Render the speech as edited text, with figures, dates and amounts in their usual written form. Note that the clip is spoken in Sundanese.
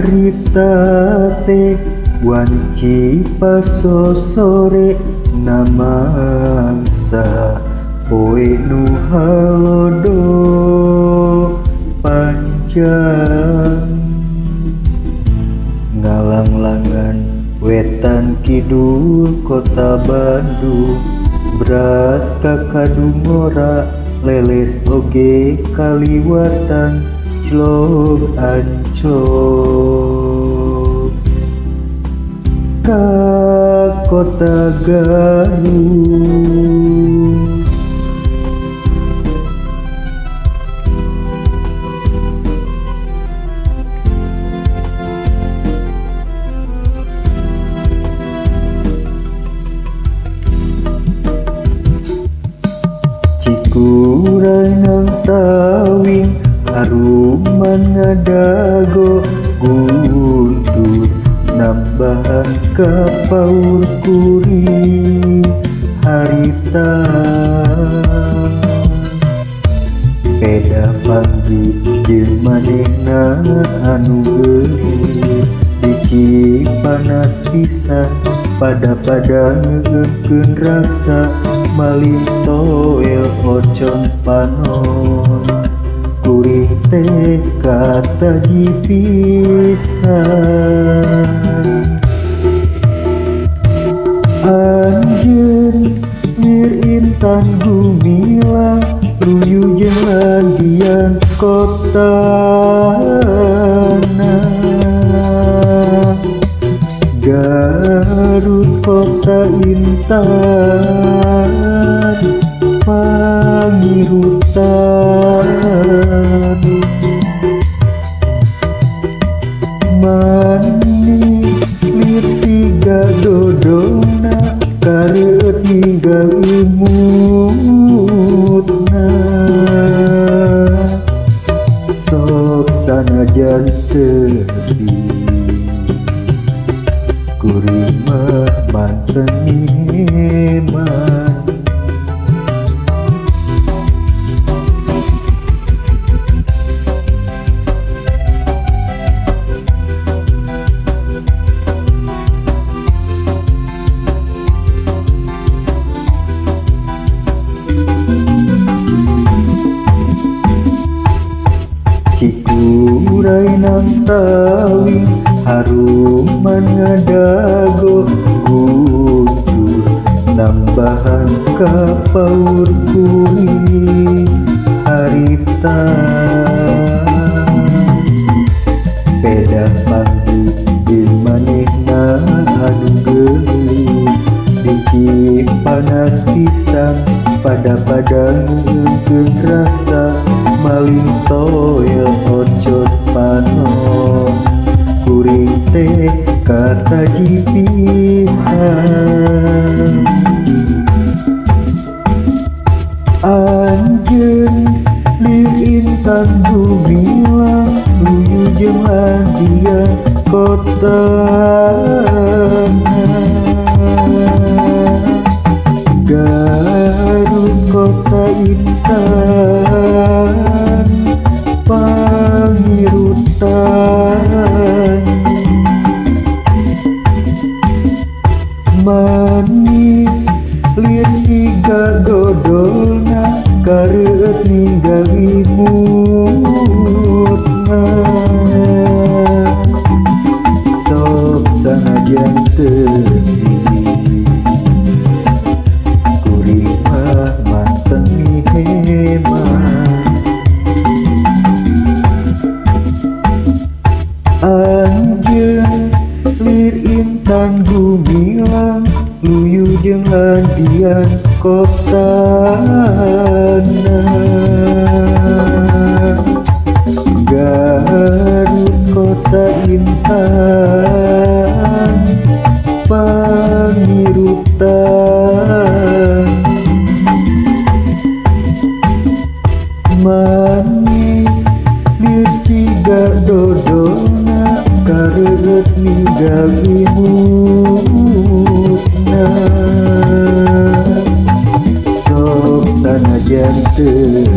Harita teh wanci pasosore namangsa poe nu halodo panjang ngalanglangan wetan kidul kota Bandung bras ka Kadungora leles oge kaliwatan clog anclog ka kota Garut. Cikuray nang tawing haruman ngadago Guntur nambahan kapaur kuring harita peda panggih jeung manehna anu geulis di Cipanas pisan pada-pada ngeukeun rasa maling toel ocon panon kuring teh kataji pisan. Anjeun lir intan gumilang luyu jeung ladian kotana Garut kota intan pangirutan manis lir siga dodona kareueut ninggal imutna sok sanajan tepi kuring mah manten miheman. Cikuray nang tawing haruman ngadago Guntur nambahan kapaur kuring harita peda panggih jeung manehna anu geulis di Cipanas pisan pada-pada ngeukeun rasa maling toel ocot panon kuring teh kataji pisan. Anjeun lir intan gumilang luyu jeung ladian kotana Garut kota intan pangirutan manis lir siga dodolna kareueut ninggal imutna sok sanajan teuing kuring mah manten miheman. Anjeun lir intan gumilang luyu jeung ladian kotana Garut kota intan pangirutan manis lir siga dodona kareueut ninggal imutna sok sanajan teu